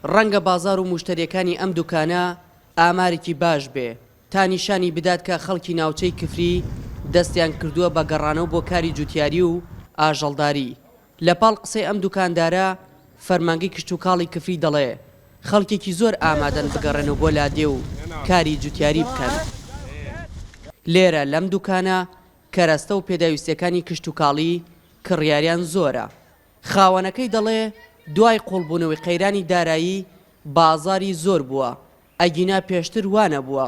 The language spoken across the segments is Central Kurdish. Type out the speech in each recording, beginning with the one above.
ڕەنگە بازاڕ و موشتەرییەکانی ئەم دوکانە ئامارێکی باش بێ تا نیشانی بدات کە خەڵکی ناوچەی کفری دەستیان کردووە بە گەڕانەوە بۆ کاری جوتیاری و ئاژەڵداری. لە پاڵ قسەی ئەم دوکاندارە، فەرمانگەی کشتوکاڵی کفری دەڵێ، خەڵکێکی زۆر ئامادەن بگەڕێنەوە بۆ لادێ و کاری جوتیاری بکەن. لێرە لەم دوکانە کەرەستە و پێداویستییەکانی کشتوکاڵی کڕیاریان زۆرە. خاوەنەکەی دەڵێ، دوای قوڵبوونەوەی قەیرانی دارایی بازاڕی زۆر بووە، ئەگینا پێشتر وا نەبووە.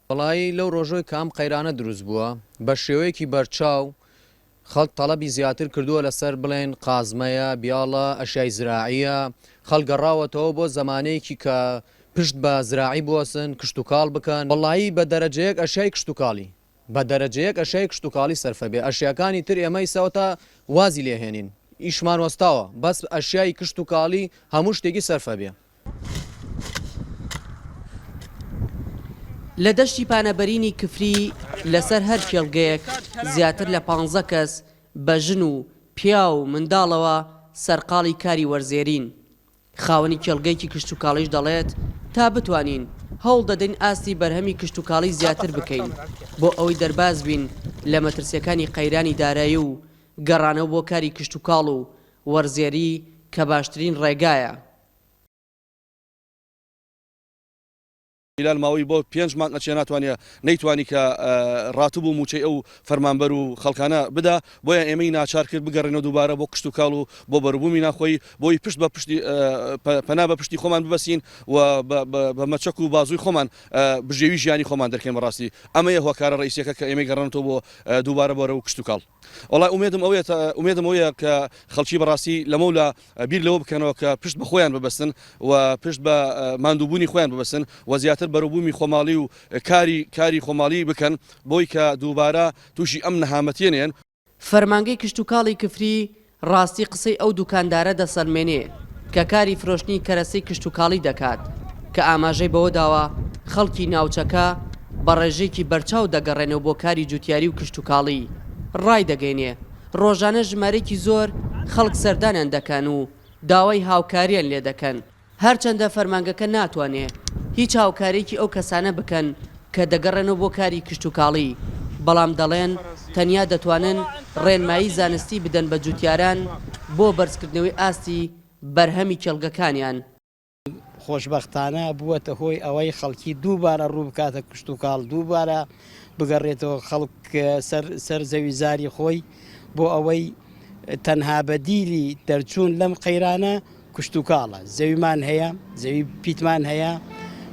وەڵایی لەو ڕۆژەی کە ئەم قەیرانە دروست بووە بە شێوەیەکی بەرچاو خەڵک تەڵەبی زیاتر کردووە لەسەر بڵێن قازمەیە، بیاڵە، ئەشیای زراعیە، خەڵک گەڕاوەتەوە بۆ زەمانەیەکی کە پشت بە زراعی بوەسن، کشتوکاڵ بکەن، وەڵایی بە دەرەجە یەک ئەشیای کشتوکاڵی بە دەرەجە یەک ئەشیای کشتوکاڵی سەرفە بێ ئەشیاکانی تر ئێمە ئیستا وەتا وازی لێ هێنین ئیشمان وەستاوە بەس ئەشیای کشتوکاڵی هەموو شتێکی سەرفە بێ. لە دەشتی پانەبەرینی کفری لەسەر هەر کێڵگەیەک زیاتر لە پانزە کەس بە ژن و پیاو و منداڵەوە سەرقاڵی کاری وەرزێرین. خاوەنی کێڵگەیەکی کشتوکاڵیش دەڵێت، تا بتوانین هەوڵ دەدەین ئاستی بەرهەمی کشتوکاڵی زیاتر بکەین بۆ ئەوەی دەرباز بین لە مەترسییەکانی قەیرانی دارایی و گەڕانەوە بۆ کاری کشتوکاڵ و وەرزێری کە باشترین ڕێگایە. هیلال ماوەی بۆ پێنج مانگ ئەچێ ناتوانێ نەیتوانی کە ڕاتب و مووچەی ئەو فەرمانبەر و خەڵکانە بدا، بۆیە ئێمەی ناچار کرد بگەڕێینەوە دووبارە بۆ کشتوکاڵ و بۆ بەروبوومی ناخۆیی بۆی پشت بە پشتی پەنا بە پشتی خۆمان ببەستین و بە مەچەک و بازووی خۆمان بژێوی ژیانی خۆمان دەرکەین بەڕاستی ئەمەیە هۆکارە ڕەئیسیەکە کە ئێمەی گەڕانەوە بۆ دووبارە بەرەو کشتوکاڵ. وەڵا ئومێدم ئەوەیە ئومێدم ئەوەیە کە خەڵکی بەڕاستی لەمەولا بیر لەوە بکەنەوە کە پشت بە خۆیان ببەستن و پشت بە ماندووبوونی خۆیان ببەستن و زیاتر بەروبوومی خۆماڵی و کاری کاری خۆماڵی بکەن بۆی کە دووبارە تووشی ئەم نەهامەتیە نەیەن. فەرمانگەی کشتوکاڵی کفری ڕاستی قسەی ئەو دوکاندارە دەسەلمێنێ کە کاری فرۆشتنی کەرەسەی کشتوکاڵی دەکات کە ئاماژەی بەوەداوە خەڵکی ناوچەکە بە ڕێژەیەکی بەرچاو دەگەڕێنەوە بۆ کاری جوتیاری و کشتوکاڵی ڕایدەگەینێ ڕۆژانە ژمارەیەکی زۆر خەڵک سەردانیان دەکەن و داوای هاوکاریان لێدەکەن، هەرچەندە فەرمانگەکە ناتوانێ هیچ هاوکارییەکی ئەو کەسانە بکەن کە دەگەڕێنەوە بۆ کاری کشتوکاڵی، بەڵام دەڵێن تەنیا دەتوانن ڕێنمایی زانستی بدەن بە جوتیاران بۆ بەرزکردنەوەی ئاستی بەرهەمی کێڵگەکانیان. خۆشبەختانە بووەتە هۆی ئەوەی خەڵکی دووبارە ڕوو بکاتە کشتوکاڵ، دووبارە بگەڕێتەوە خەڵک سەر سەر زەوی زاری خۆی بۆ ئەوەی تەنها بەدیلی دەرچوون لەم قەیرانە کشتوکاڵە. زەویمان هەیە، زەوی پیتمان هەیە،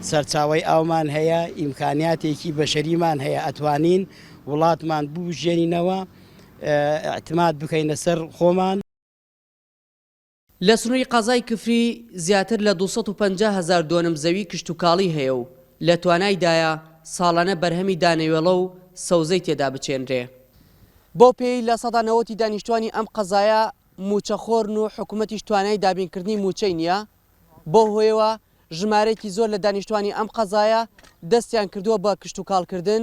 سەرچاوەی ئاومان هەیە، ئیمکانیاتێکی بەشەریمان هەیە، ئەتوانین وڵاتمان بوژێنینەوە، ئیعتماد بکەینە سەر خۆمان. لە سنووری قەزای کفری زیاتر لە 250 هەزار دۆنم زەوی کشتوکاڵی هەیە و لە توانایدایە ساڵانە بەرهەمی دانەوێڵە و سەوزەی تێدا بچێنرێ. بەو پێیەی 90% ی دانیشتوانی ئەم قەزایە مووچەخۆرن و حکومەتیش توانای دابینکردنی مووچەی نییە، بەو هۆیەوە ژمارەیەکی زۆر لە دانیشتوانی ئەم قەزایە دەستیان کردووە بە کشتوکاڵکردن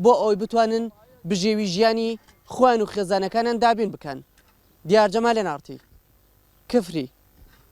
بۆ ئەوەی بتوانن بژێوی ژیانی خۆیان و خێزانەکانیان دابین بکەن. دیار جەمال ئێن ئاڕ تی، کفری.